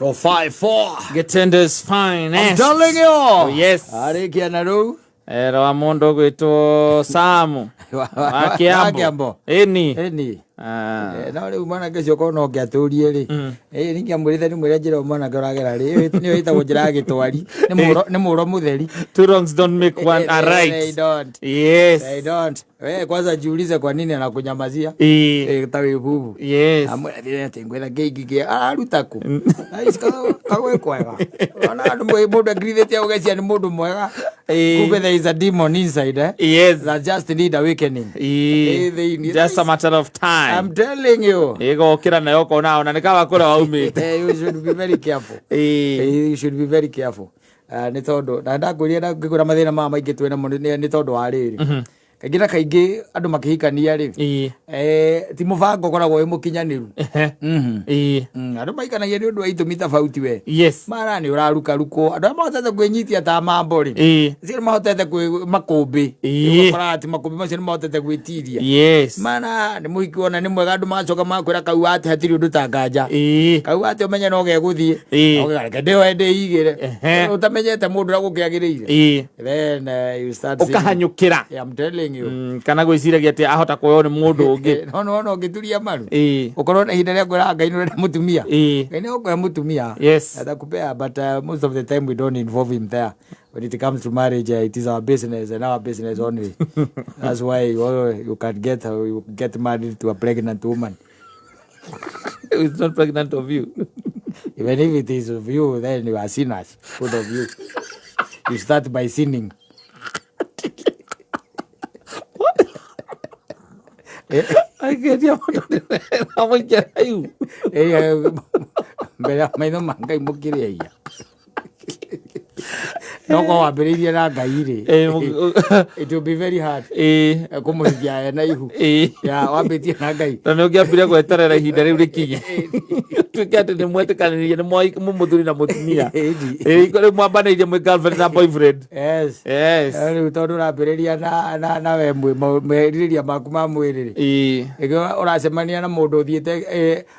254. Getender's fine. I'm telling you. Oh, yes. Arĩkia na rĩu. Ero wa mũndũ ũgwĩtwo Samu wa Wa Kiambu. Kiambu. Ĩni. Ĩni. Ah. No rĩu mwanake ũcio korwo no ngĩatũrie rĩ, ningĩamwĩrĩte ndĩmwĩre njĩra ĩyo mwanake ũragera rĩ, ĩyo nĩyo ĩtagwo njĩra ya gĩtwari, nĩ mũro mũtheri. Two wrongs don't make one a They right. don't. Yes. They don't. We kwanza jiulize kwa nini anakunyamazia. Ta wĩ bubu. Yes. Amwĩra atĩ ngwetha kĩingĩ kĩa araruta kũ? Kagwĩ kwega. Ona andũ mũndũ angirithĩtie ũgecia nĩ mũndũ mwega. Kumbe there is a demon inside, eh? Yes. That just need awakening. Thĩinĩ. Just a matter of time. I'm telling you. Ĩgokĩra nayo ũkona ona nĩ kaba kũrĩa waumĩte. You should be very careful. You should be very careful. Nĩ tondũ na ndakwĩrire na ngĩkwĩra mathĩna maya maingĩ twĩ namo nĩ tondũ wa rĩrĩ. Kaingĩ na kaingĩ andũ makĩhikania rĩ, ti mũbango ũkoragwo wĩ mũkinyanĩru. Andũ maikanagia nĩ ũndũ wa itũmi tofauti we. Mara nĩ ũrarukarukwo. Andũ arĩa mahotete kwĩnyitia ta mambo rĩ, acio nĩ mahotete kwĩ makũmbĩ. Ũkoraga atĩ makũmbĩ macio nĩ mahotete gwĩtiria. Mara nĩ mũhiki wona nĩ mwega andũ magacoka magakwĩra kau atĩ hatirĩ ũndũ ta nganja. Kau atĩ ũmenye no gegũthiĩ. Reke ndĩoe ndĩigĩre. Ũtamenyete mũndũ ũrĩa gũkĩagĩrĩire. Then you start seeing- Ũkahanyũkĩra. Yeah, I'm telling you. Kana gwĩciragia atĩ ahota kuoywo nĩ mũndũ ũngĩ. No no no ũngĩturia maru. Ũkorwo na ihinda rĩa kwĩra Ngai nĩ ũrenda mũtumia. Ngai nĩ egũkũhe mũtumia. Atakupea, but most of the time we don't involve him there. When it comes to marriage, it is our business and our business only. That's why you can you get married to a pregnant woman. It's not pregnant of you. Even if it is of you, then you are sinners. Both of you. You start by sinning. Ageria mũndũ amũingĩra iu. Mbere ya maitho ma Ngai mũkĩrĩ aiya. No korwo wambĩrĩirie na Ngai rĩ, it will be very hard kũmũhikia ena ihu. Ya wambĩtie na Ngai. Na nĩ ũngĩambire gweterera ihinda rĩu rĩkinye. Tuĩke atĩ nĩ mwetĩkanĩrie nĩ mũthuri na mũtumia. Rĩu mwambanĩirie mwĩ girlfriend na boyfriend. Yes. Yes. Rĩu tondũ ũrambĩrĩria na we merirĩria maku ma mwĩrĩ rĩ, nĩkĩo ũracemania na mũndũ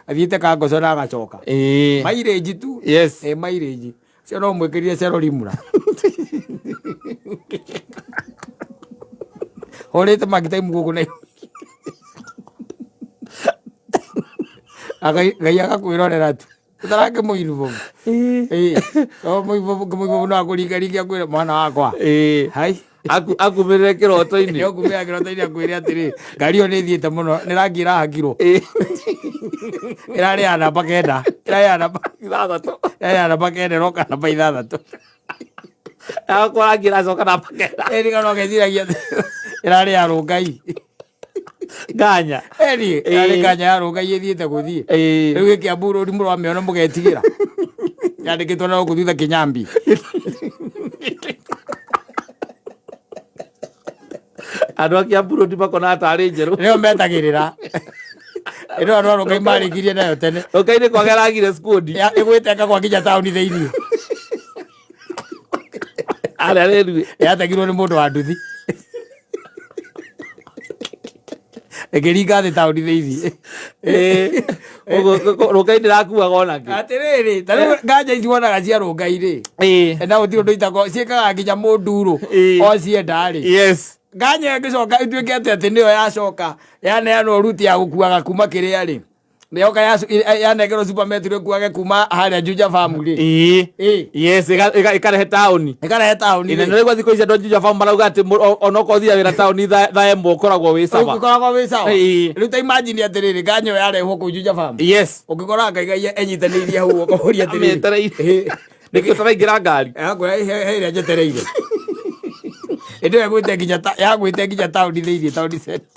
athiĩte kangoco na agacoka. Mileage tu. Yes. Mileage. Cio no mwĩkĩrire cerorimura. Hũrĩte makitaimu gũkũ na Ngai agakwĩrorera tu. Ũtarakĩmũirubobu. No mũirubobu no akũringaringe akwĩre mwana wakwa. Hai. Akumĩrĩre kĩroto-inĩ. Nĩ ũkumĩra kĩroto-inĩ akwĩre atĩrĩ, ngari ĩyo nĩ ĩthiĩte mũno, nĩ rangi ĩrahakirwo. Ĩrarĩ ya namba 9. Ĩrarĩ ya namba 6. Ĩrarĩ ya namba 9 ĩroka namba 6. Agakorwo rangi ĩracoka namba 9. Ĩni kana ũgeciragia atĩ ĩrarĩ ya Rũngai. Nganya. Ĩni, ĩrarĩ nganya ya Rũngai ĩthiĩte gũthiĩ. Rĩu ĩkĩambu rũri mũramĩona mũgetigĩra. Yandĩkĩtwo na gũkũ thutha Kĩnyambi. Andũ a Kiambu Road makonaga tarĩ njerũ. Nĩo metagĩrĩra. Ĩno andũ a Rũngai marĩkirie nayo tene. Rũngai nĩ kwaga ĩragire squad. Ĩgwĩte ĩkagwa nginya taũni thĩinĩ. Arĩa rĩruĩ. Yategirwo nĩ mũndũ wa nduthi. Ĩkĩringa thĩ taũni thĩinĩ. Rũngai ndĩrakuaga ona kĩ. Atĩrĩrĩ, ta rĩu nganja ici wonaga cia Rũngai rĩ. Na gũtirĩ ũndũ itakoo, ciĩkaga nginya mũndurũ. O cienda rĩ. Yes. Nganja ĩngĩcoka ĩtuĩke atĩ nĩyo yacoka yaneanwo ruti ya gũkuaga kuma kĩrĩa rĩ. Nĩyoka yanengerwo Super Metro ĩkuage kuma harĩa Juja Farm rĩ. Yes, ĩkarehe taũni. Ĩkarehe taũni rĩ. Na nĩ thikũ ici andũ a Juja Farm marauga atĩ onokorwo ũthiaga wĩra taũni thaa 1 ũkoragwo wĩ sawa. Ũkoragwo wĩ sawa. Rĩu ta imagine atĩrĩrĩ, nganya ĩyo yarehwo kũu Juja Farm. Yes. Ũngĩkora Ngai enyitanĩirie hau ũkamũria atĩrĩrĩ. Amĩetereire. Nĩkĩo ũtaraingĩra ngari. Akwĩra he ĩrĩa njetereire. Ĩndĩ ĩyo yagwĩte nginya taũni thĩinĩ, taũni center.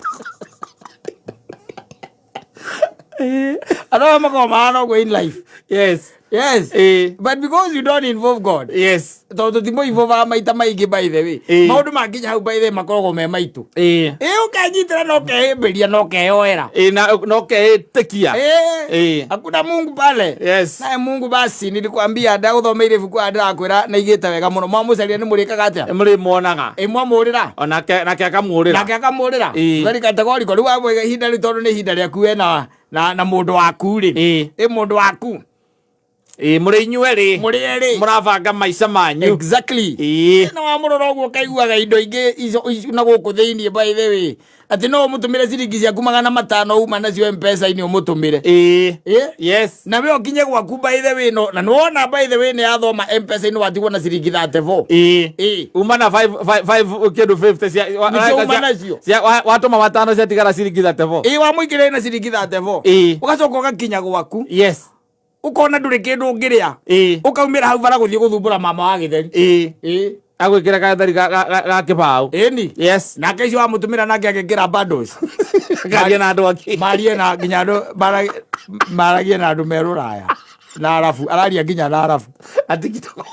Andũ aya makoragwo mahana ũguo in life. Yes. Yes. But because you don't involve God. Yes. Tondũ tũtimũ-involve maita maingĩ by the way. Maũndũ makinya hau by the way makoragwo me maitũ. Ũkenyitĩra na ũkehĩmbĩria na ũkeyoera. Na ũkeĩtĩkia. Hakuna Mungu pale. Yes. Naye Mungu basi nilikwambia ndagũthomeire ibuku aya ndĩrakwĩra na igĩte wega mũno. Mwamũcaria nĩ mũrĩkaga atĩa? Mũrĩmuonaga. Mwamũrĩra. Nake akamũrĩra. Nake akamũrĩra. Very categorical. Rĩu amwĩra ihinda rĩu tondũ nĩ ihinda rĩaku we na mũndũ waku rĩ. Mũndũ waku. Ĩĩ, mũrĩ inyuerĩ Mũrĩ erĩ. Mũrabanga maica manyu. Exactly. Na wamũrora ũguo ũkaiguaga indo ingĩ icio na gũkũ thĩinĩ, by the way, atĩ no ũmũtũmĩre ciringi ciaku 500 uma nacio Mpesa-inĩ ũmũtũmĩre. Ĩ? Yes. Na we ũkinye gwaku, by the way, no na nĩwona, by the way, nĩ yathoma Mpesa-inĩ watigwo na ciringi 34. Uma na 5 kĩndũ 50 cia Nĩcio uma nacio. Watũma matano, ciatigara ciringi 34. Ĩ, wamũikĩrĩre na ciringi 34. Ũgacoka ũgakinya gwaku, ũkona ndũrĩ kĩndũ ũngĩrĩa. Ũkaumĩra hau bara gũthiĩ gũthumbũra mama wa gĩtheri. Agwĩkĩra gatheri ga kĩbaũ. Ĩni. Nake icio wamũtũmĩra, nake agekĩra bundles. Akaria na andũ angĩ. Marie na nginya andũ maragie na andũ me rũraya na arabu, araria nginya na arabu. Na TikTok.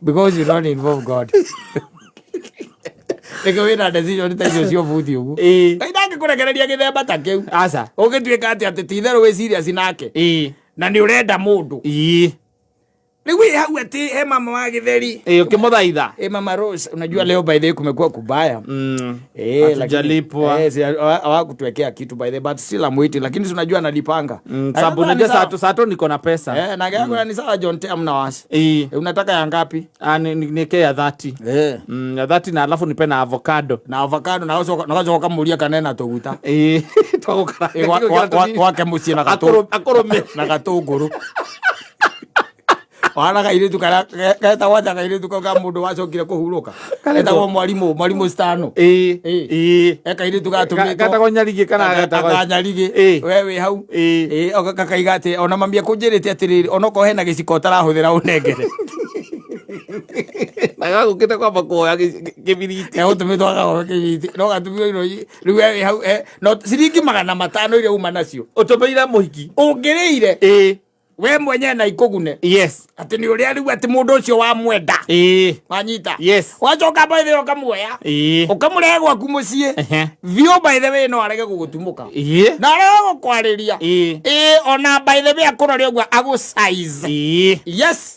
Because you don't involve God, nĩkĩo wĩna decision ta icio cia ũbuthi ũguo. Ngai ndangĩkũrekereria gĩthemba ta kĩu. Aca. Ũngĩtuĩka atĩ ti itherũ wĩ serious nake na nĩ ũrenda mũndũ, rĩu wĩ hau atĩ he mama wa gĩtheri. Ĩĩ, ũkĩmũthaitha. Mama Rose, unajua leo, by the way, kumekuwa kubaya. Lakini Hatujalipwa. Hawakutuwekea kitu, by the way, but still I'm waiting, lakini si unajua analipanga. Sababu unajua sato niko na pesa. Na gakwa ni sawa, John T, amna wasi. Unataka ya ngapi? Ah, nike ya 30. Ya 30 na alafu nipe na avocado. Na avocado na gacoka kamuria kanena tuguta. Twagũkaranga. Gwake muciĩ na Akũrũme. Na gatũngũrũ. Wana kairĩtu karĩa getagwo atĩa, kairĩtu kau ka mũndũ wacokire kũhurũka, getagwo mwarimũ Stano. E kairĩtu gatũmĩtwo Gatagwo Nyarigĩ kana gatagwo Kanyarigĩ. We wĩ hau. Kakaiga atĩ ona mami akũnjĩrĩte atĩrĩrĩ, onokorwo hena gĩciko ũtarahũthĩra ũnengere. Na gagũkĩte kwamba kuoya kĩbiriti. Egũtũmĩtwo akagoe kĩbiriti, no gatumio ino rĩu we wĩ hau, no ciringi 500 iria uma nacio ũtũmĩire mũhiki ũngĩrĩire we mwenyewe na ikũgune, atĩ nĩ ũrĩa rĩu atĩ mũndũ ũcio wamwenda, wanyita? Yes. Wacoka, by the way, ũkamuoya, ũkamũrehe gwaku mũciĩ biũ, by the way, no arege gũgũtumũka na arege gũkwarĩria. Ona, by the way, akũrore ũguo agũ-size. Yes,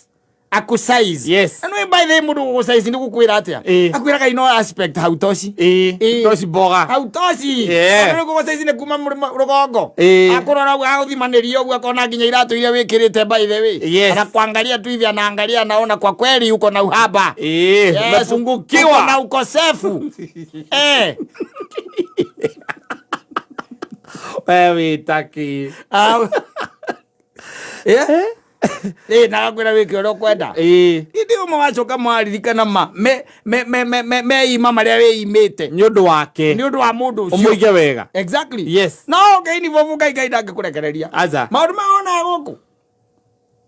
akusize. No, by the way, mũndũ gũgũ-size nĩ gũkwĩra atĩa? Akwĩraga ino aspect hautoshi. Toci mboga. Hautoshi. Tondũ rĩu gũgũ-size nĩ kuma rũgongo. Akũrora ũguo, agũthimanĩria ũguo, akona nginya iratũ iria wĩkĩrĩte, by the way. Anakuangalia tu hivi, anaangalia, anaona kwa kweli uko na uhaba. Yes, uko na Umepungukiwa. ukosefu. We wĩtaki. Ah, na agakwĩra wĩke ũrĩa ũkwenda. Ĩndĩ ũmwe wacoka mwaririkana ma me me me me me meima marĩa wĩimĩte Nĩ ũndũ wake. Nĩ ũndũ wa mũndũ ũcio. Ũmũige wega. Exactly. No ũngĩinvolve Ngai, Ngai ndangĩkũrekereria. Aca. Maũndũ maya wonaga gũkũ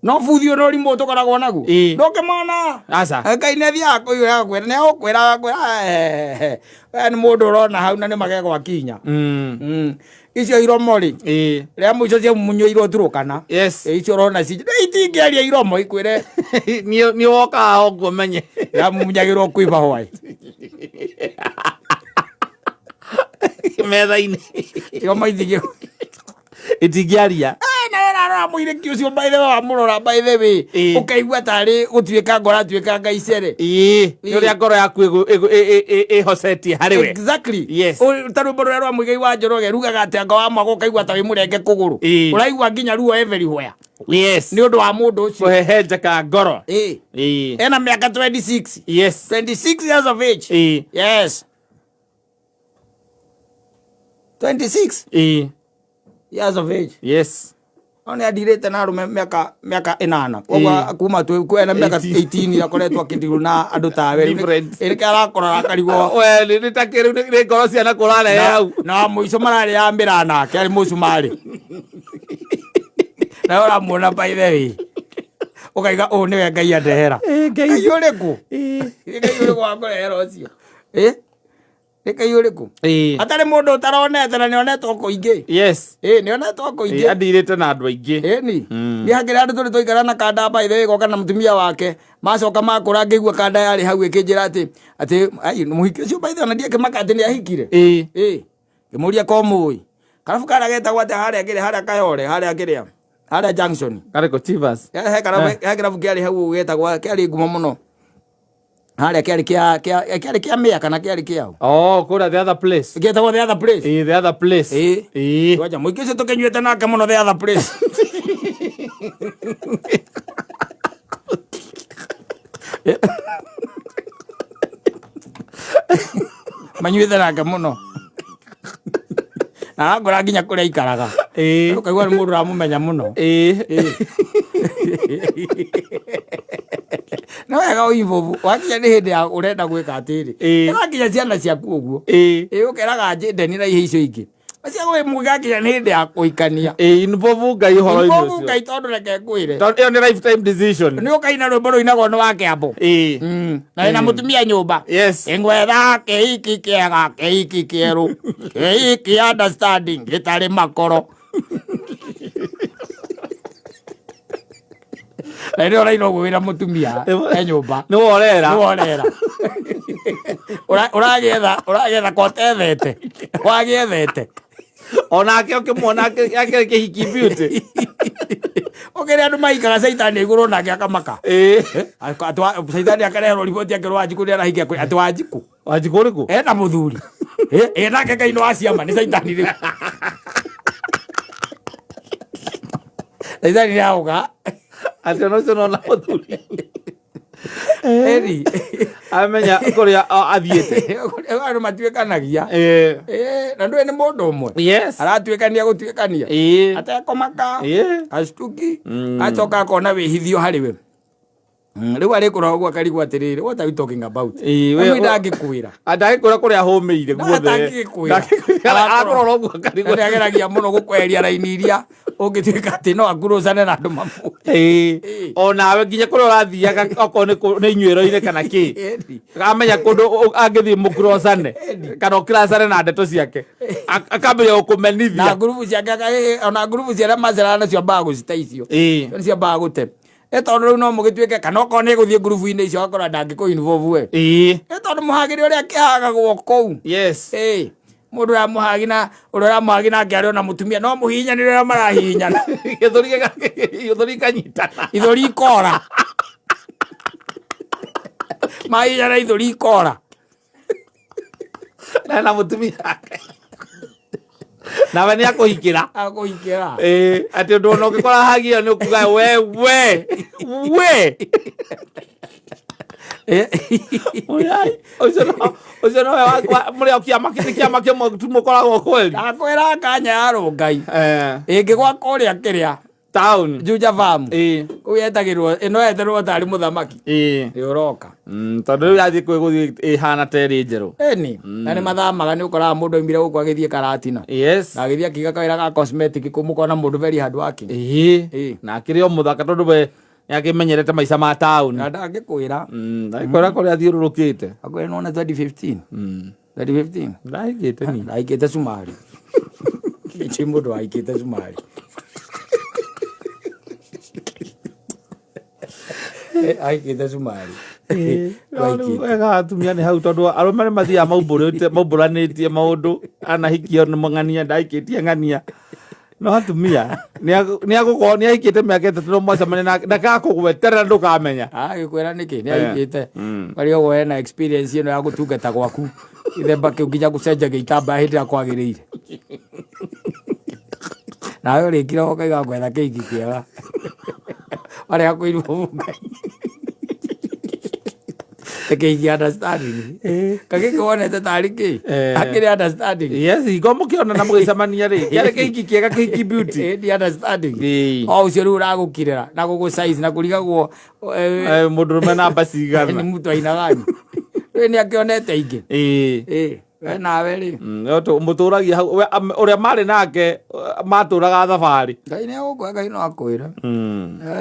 no buthi ũrĩa ũrimũ tũkoragwo naguo. Ndũngĩmona. Aca. Ngai nĩ athiaga kũigua, agakwĩra, nĩ agũkwĩra, agakwĩra, "Eh, we nĩ mũndũ ũrona hau na nĩ magegwa kinya." Icio iromo rĩ, rĩa mũico ciamunyũirwo Turũkana. Icio ũrona ci itingĩaria iromo ikwĩre. Nĩ wokaga ũguo menye. Yamunyagĩrwo kuiba hwaĩ. Metha-inĩ. Iromo itingĩ Itingĩaria. Na ũrarora mũirĩki ũcio, by the way, wamũrora, by the way, ũkaigua tarĩ gũtuĩka ngoro atuĩka ngai cere. Nĩ ũrĩa ngoro yaku ĩhocetie harĩ we. Exactly. Ta rwĩmbo rũrĩa rwa Mũigai wa Njoroge rugaga atĩ anga wa mwago ũkaigua ta wĩ mũrenge kũgũrũ. Ũraigua nginya ruo everywhere nĩ ũndũ wa mũndũ ũcio. Kũhehenjeka ngoro. Ena mĩaka 26. 26 years of age. Yes, 26 years of age. No nĩ andirĩte na arũme mĩaka 8, koguo kuma twĩ ena mĩaka 18. 18 akoretwo akĩndirwo na andũ tawe. Different. Ĩrĩka arakora akarigwo. We nĩ ta kĩrĩu nĩ ngoro ciana kũrarehe hau. Na mũico mararĩ ya mĩra nake arĩ mũcumarĩ na ũramuona, by the way, ũkaiga ũũ nĩwe Ngai andehera. Ngai. Ngai ũrĩkũ? Nĩ Ngai ũrĩkũ wakũrehera ũcio? Nĩ Ngai ũrĩkũ atarĩ mũndũ ũtaronete na nĩonetwo kũingĩ? Nĩonetwo kũingĩ. Andirĩte na andũ aingĩ. Ĩni niĩ hakĩrĩ andũ tũrĩ twaikara na kanda, by the way, goka na mũtumia wake, macoka makũra, ngĩigua kanda yarĩ hau ĩkĩnjĩra atĩ ai, mũhiki ũcio, by the way, ona ndiakĩmaka atĩ nĩ ahikire. Ngĩmũria ko mũĩ karabu karĩa getagwo atĩa, harĩa kĩrĩa, harĩa Kayore, harĩa kĩrĩa, harĩa junction. Karĩkũ, Chivas? He karabu, he kĩrabu kĩarĩ hau getagwo, kĩarĩ ngumo mũno. Harĩa kĩarĩ kĩa kĩa kĩarĩ kĩa mĩa kana kĩarĩ kĩao? Oh, kũrĩa the other place. Gĩetagwo the other place. Ĩĩ, the other place. Ĩĩ. Ĩĩ. Kĩwanja mũingĩ ũcio tũkĩnyuĩte nake mũno the other place. Manyuĩte nake mũno na arangora nginya kũrĩa aikaraga. Ũkaigua nĩ mũndũ ũramũmenya mũno. Nĩ wega ũinvolve wakinya nĩ hĩndĩ ya ũrenda gwĩka atĩrĩ. Ĩra nginya ciana ciaku ũguo. Ĩĩ, ũkeraga Jayden na ihe icio ingĩ acio mũgakinya nĩ hĩndĩ ya kũhikania. Ĩĩ, involve Ngai ũhoro-inĩ Involve ũcio. Ngai, tondũ reke ngwĩre, Tondũ ĩyo nĩ lifetime decision. Nĩ ũkaina rwĩmbo rũinagwo nĩ wa Kĩambu. Na wĩna mũtumia nyũmba. Ingwetha kĩhiki kĩega, kĩhiki kĩerũ, kĩhiki understanding, gĩtarĩ makoro. Na nĩ ũraina ũguo wĩna mũtumia e nyũmba. Nĩ worera. Nĩ worera. Ũragĩetha ũragĩetha kotethete wagĩethete. Onake ũkĩmuona akĩrĩ kĩhiki beauty. Ũkĩrĩ andũ maikaga caitani igũrũ nake akamaka. Atĩ akareherwo riboti akĩrwo Wanjikũ nĩ arahikia atĩ Wanjikũ. Wanjikũ ũrĩkũ? Ena mũthuri. Ĩ nake Ngai nĩ wa ciama, nĩ caitani rĩu. Caitani nĩ auga. Atĩ ona ũcio nona mũthuri. Eri. Amenya kũrĩa athiĩte. Andũ matuĩkanagia. Na ndũĩ nĩ mũndũ ũmwe. Aratuĩkania gũtuĩkania. Atekũmaka. Ashtuki. Acoka akona wĩhithio harĩ we. Rĩu arĩkũra ũguo akarigwo atĩrĩrĩ, what are you talking about? Ĩĩ, Rĩu ndangĩkwĩra. Ndangĩkwĩra kũrĩa ahũmĩire guothe. Ndangĩkwĩra. Akũrora ũguo akarigwo. Nĩ ageragia mũno gũkweheria raini iria ũngĩtuĩka atĩ no akurucane na andũ mamũĩ. Ĩĩ. Onawe nginya kũrĩa ũrathiaga okorwo nĩ inyuĩro-inĩ kana kĩ. Amenya kũndũ angĩthiĩ mũkurocane kana ũkiracane na ndeto ciake. Akambĩrĩria gũkũmenithia. Na ngurubu ciake ona ngurubu cia arĩa maceraga nacio ambaga gũcite icio. Nĩcio ambaga gũte. Tondũ rĩu no mũgĩtuĩke kana okorwo nĩ gũthiĩ ngurubu-inĩ icio agakorwo ndangĩkũ involve we. Tondũ mũhagĩre ũrĩa kĩhagagwo kũu. Mũndũ ũrĩa mũhagi na ũrĩa ũramũhagi nake arĩ ona mũtumia no mũhihinyanĩre ũrĩa marahihinyana. Gĩthũri gĩkanyitana. Ithũri ikora. Mahihinyana ithũri ikora. Na mũtumia wake. Nawe nĩ akũhikĩra. Akũhikĩra. Ĩĩ, atĩ ũndũ ona ũngĩkora hagi ĩyo nĩ ũkuga we we we. Ũyai, ũcio nowe mũrĩ o kĩama nĩ kĩama kĩmwe tu mũkoragwo kweli. Ndakwĩra kanya ya Rũngai. Ĩngĩgwa kũrĩa kĩrĩa. Town. Juja Farm. Kũu yetagĩrwo ĩno yeterwo tarĩ mũthamaki. Nĩ ũroka. Tondũ rĩu yathiĩ kwĩ gũthiĩ ĩhana ta ĩrĩ njerũ. Ĩni. Na nĩ mathamaga, nĩ ũkoraga mũndũ aumire gũkũ agĩthiĩ Karatina. Na agĩthiĩ akiga kawĩra ga cosmetic kũu mũkona mũndũ very hard working. Na akĩrĩ o mũthaka tondũ we nĩ akĩmenyerete maica ma town. Na ndangĩkwĩra. Ndangĩkwĩra kũrĩa athiũrũrũkĩte. Akwĩra nĩwona 2015. 2015. Ndahikĩte niĩ. Ndahikĩte Cumarĩ. Nĩ mũndũ wahikĩte Cumarĩ. Ahikĩte Cumarĩ. Wega atumia nĩ hau tondũ arũme nĩ mathiaga maumbũranĩtie maũndũ, anahikio nĩ ng'ania, ndahikĩtie ng'ania. No atumia nĩ agũkorwo nĩ ahikĩte mĩaka 3 no mwacemania nake ndakakũgweterera ndũkamenya. Agĩkwĩra nĩkĩ nĩ ahikĩte. Marĩ ũguo ena experience ĩno ya gũtungata gwaku gĩthemba kĩu nginya gũcenjagia itambaya hĩndĩ ĩrĩa kwagĩrĩire. Nawe ũrĩkire ũkaiga ngwetha kĩhiki kĩega. Warega kũirwo Ngai. Kĩhiki understanding. Kagĩkĩ wonete tarĩ kĩ? Akĩrĩ understanding. Yes, hingo mũkĩona na mũgĩcemania rĩ, kĩarĩ kĩhiki kĩega, kĩhiki beauty. Ĩĩ, understanding. O ũcio rĩu ũragũkirĩra na gũgũ size na kũrigagwo Mũndũrũme namba cigana. Nĩ mtu aina gani? Rĩu nĩ akĩonete ingĩ. We nawe rĩ. Mũtũragia hau, ũrĩa marĩ nake matũraga thabarĩ. Ngai nĩ agũkwa, Ngai no akwĩra.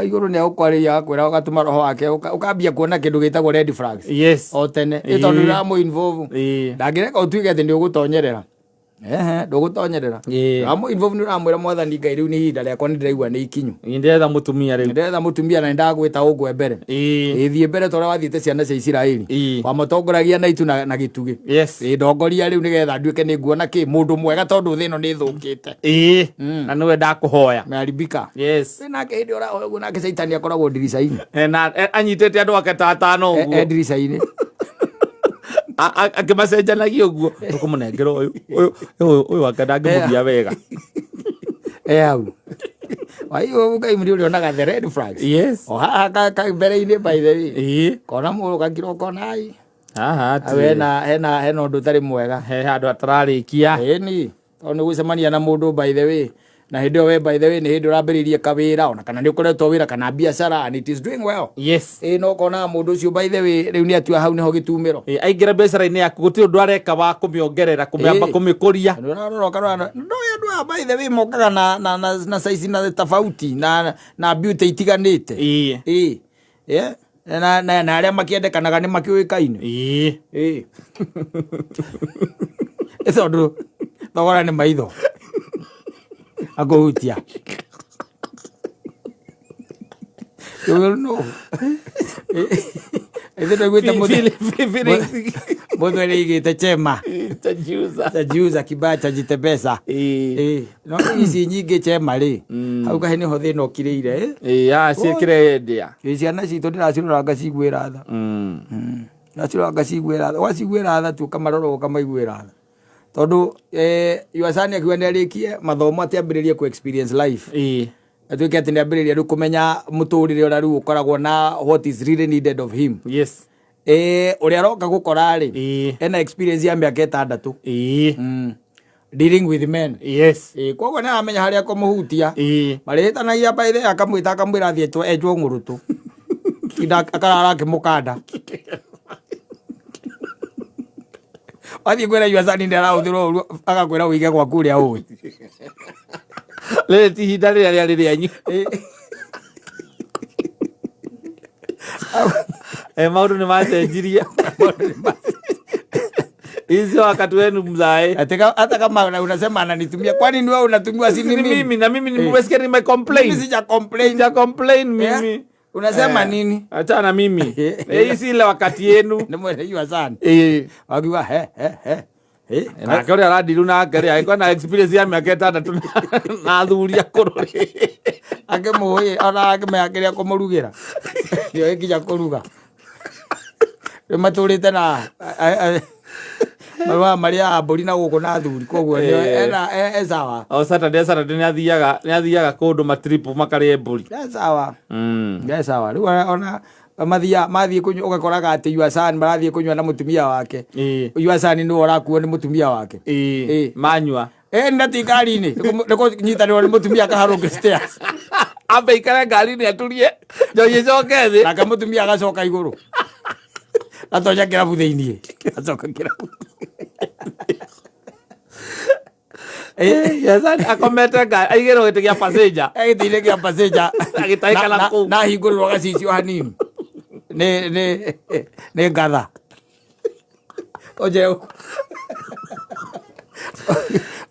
Igũrũ nĩ agũkwarĩria, agakwĩra ũgatũma roho wake ũkambia kuona kĩndũ gĩtagwo red flags. O tene. Ĩ tondũ ũramũ involve. Ndangĩreka ũtuĩke atĩ nĩ ũgũtonyerera. Ehe, ndũgũtonyerera. Ũramũ involve nĩ ũramwĩra Mwathani Ngai rĩu nĩ ihinda rĩakwa nĩ ndĩraigua nĩ ikinyu. Ndĩretha mũtumia rĩu. Ndĩretha mũtumia na nĩndagwĩta ũngwe mbere. Ĩĩ, thiĩ mbere ta ũrĩa wathiĩte ciana cia Isiraeli. Wamatongoragia na itu na gĩtugĩ. Ĩĩ, ndongoria rĩu nĩgetha nduĩke nĩ nguona kĩ mũndũ mwega tondũ thĩ ĩno nĩ ĩthũkĩte. Na nĩwe ndakũhoya. Meharibika. Ĩ, nake hĩndĩ ũrahoya ũguo nake Caitani akoragwo ndirica-inĩ. Na anyitĩte andũ ake ta atano ũguo. Ndirica-inĩ. Akĩmacenjanagia ũguo, tũkũmũnengera ũyũ, ũyũ, ũyũ, ũyũ anga ndangĩmũgia wega. E hau waiyo Ngai mũrĩ ũrĩa onaga the red flags. O haha mbere-inĩ, by the way. Kona mũndũ gakira ũkona ai Haha hau hena ũndũ ũtarĩ mwega. He handũ hatararĩkia. Ĩni tondũ nĩ gũcemania na mũndũ, by the way, na hĩndĩ ĩyo we, by the way, nĩ hĩndĩ ũrambĩrĩirie kawĩra, ona kana nĩ ũkoretwo wĩra kana biacara, and it is doing well. Ĩ no ũkonaga mũndũ ũcio, by the way, rĩu nĩ atua hau nĩho gĩtumĩro. Ĩ, aingĩra biacara-inĩ yaku, gũtirĩ ũndũ areka wa kũmĩongerera, kũmĩamba kũmĩkũria. Nĩ ũrarora ũkarora no andũ aya, by the way, mokaga na size na tofauti na beauty itiganĩte. Ĩ yeah. Na arĩa makĩendekanaga nĩ makĩũĩkaine. Ĩ Ĩ tondũ thogora nĩ maitho akũhutia. You will know. Ithuĩ twaiguĩte mũthwe nĩaigĩte chema Chajiuza. Chajiuza kibaya chajitembeza. Ĩ no ici nyingĩ chema rĩ, hau kaĩ nĩho thĩna ũkirĩire, ĩ? Ĩ, ciĩkĩre ndĩa. Ĩ ciana citũ ndĩracirora ngaciguĩra tha. Ndĩracirora ngaciguĩra tha, waciguĩra tha tu, ũkamarora ũkamaiguĩra tha, tondũ your son akiuga nĩ arĩkie mathomo atĩ ambĩrĩrie ku experience life, atuĩke atĩ nĩ ambĩrĩria rĩu kũmenya mũtũrĩre ũrĩa rĩu ũkoragwo na what is really needed of him. Ũrĩa aroka gũkora rĩ, ena experience ya mĩaka 6 dealing with men. Koguo nĩ aramenya harĩa kũmũhutia. Marĩhĩtanagia, by the way, akamwĩta akamwĩra athiĩ enjwo ng'ũrũtũ. Tinda akarara akĩmũkanda. Wathiĩ kwĩra your son nĩ arahũthĩrwo ũru, agakwĩra ũige gwaku ũrĩa ũĩ. Rĩrĩ ti ihinda rĩrĩa rĩarĩ rĩanyu. Maũndũ nĩ macenjirie. Hizi wakati wenu mzae. Hata kama unasema ananitumia, kwani ni wewe unatumiwa, si Si ni ni mimi? Mimi na mimi nimesikia nime complain. Mimi sija complain. Sija complain mimi. Unasema nini? Achana na mimi. Hii si ile wakati yenu. Nĩ mwene your son. Wakiuga he he he. Nake ũrĩa arandiru nake rĩ, agĩkorwo na experience ya mĩaka 6 na athuri akũrũ rĩ. Akĩmũĩ ona akĩmenya kĩrĩa kũmũrugĩra, nĩoĩ nginya kũruga. Rĩu matũrĩte na marũa marĩaga mbũri na gũkũ na athuri, koguo ena e sawa. O Saturday nĩ athiaga kũndũ matrip makarĩe mbũri. E sawa. E sawa. Rĩu ona mathiaga mathiĩ kũnyua, ũgakoraga atĩ your son marathiĩ kũnyua na mũtumia wake. Your son nĩwe ũrakuo nĩ mũtumia wake. Manyua. Nati ngari-inĩ nĩ kũnyitanĩrwo nĩ mũtumia akaharũke stairs. Ambe ikare ngari-inĩ aturie njohi ĩcoke thĩ. Nake mũtumia agacoka igũrũ, gatonya kĩrabu thĩiniĩ, gacoka kĩrabu. Yes, akomete ngari aigĩrwo gĩtĩ gĩa passenger. Gĩtĩ-inĩ kĩa passenger. Agĩtahĩka na kũu. Na hingũrĩrwo gacicio hanini nĩ ngatha oje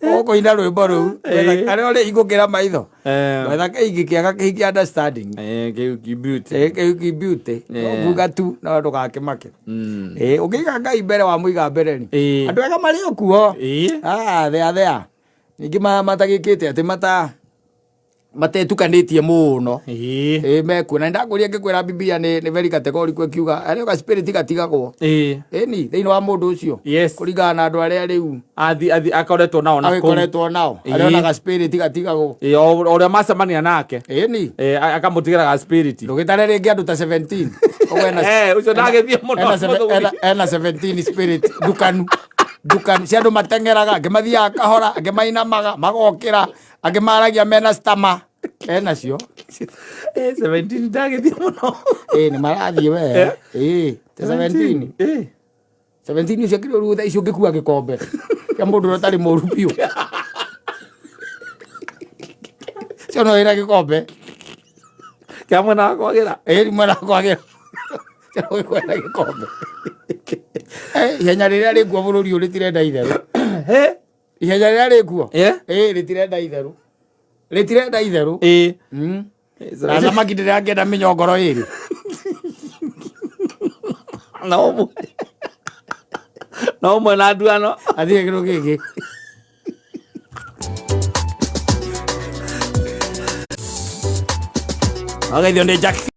ũkũina rwĩmbo rũu arĩa ũrĩ hingũkĩra maitho. Wetha kĩhiki kĩega, kĩhiki understanding. Kĩu ki beauty. Kĩhiki beauty. Kuga tu no ndũgakĩmake. Ũngĩiga Ngai mbere, wa mũiga mbere rĩ, andũ ega marĩ o kuo. Ah, thea thea ningĩ matagĩkĩte atĩ matetukanĩtie mũno. Ĩ mekuo na ndakũria ngĩkwĩra Biblia nĩ very categorical, ĩkiuga arĩa ga spirit gatigagwo. Ĩni thĩinĩ wa mũndũ ũcio kũringana na andũ arĩa rĩu Athi akoretwo nao na kũu. Agĩkoretwo nao, arĩa onaga spirit gatigagwo. O ũrĩa macemania nake. Ĩni. Akamũtigĩra ga spirit. Ndũgĩtare rĩngĩ andũ ta 17. Ũguo ũcio ndagĩthiĩ mũno mũthuri. Ena 17 spirit ndukanu ndukanu cia andũ mateng'eraga, angĩ mathiaga kahora, angĩ mainamaga magokĩra, angĩ maragia mena stama, enacio. 17 ndagĩthiĩ mũno. Ĩ nĩ marathiĩ we. Ĩ ta 17. 17 ũcio akĩrĩ ũru thaa ici ũngĩkua gĩkombe kĩa mũndũ ũrĩa ũtarĩ mũru biũ cio no wĩna gĩkombe. Kĩa mwena wa kwagĩra. Ĩ mwena kwagĩra kwena gĩkombe. Ihenya rĩrĩa rĩkuo bũrũri ũyũ rĩtirenda itherũ. Ihenya rĩrĩa rĩkuo ĩ rĩtirenda itherũ, rĩtirenda itherũ. Na thamaki ndĩrangĩenda mĩnyongoro ĩrĩ. Na ũmwe na ũmwe na nduano. Athiĩ kĩndũ gĩkĩ. Agaithio nĩ Jack.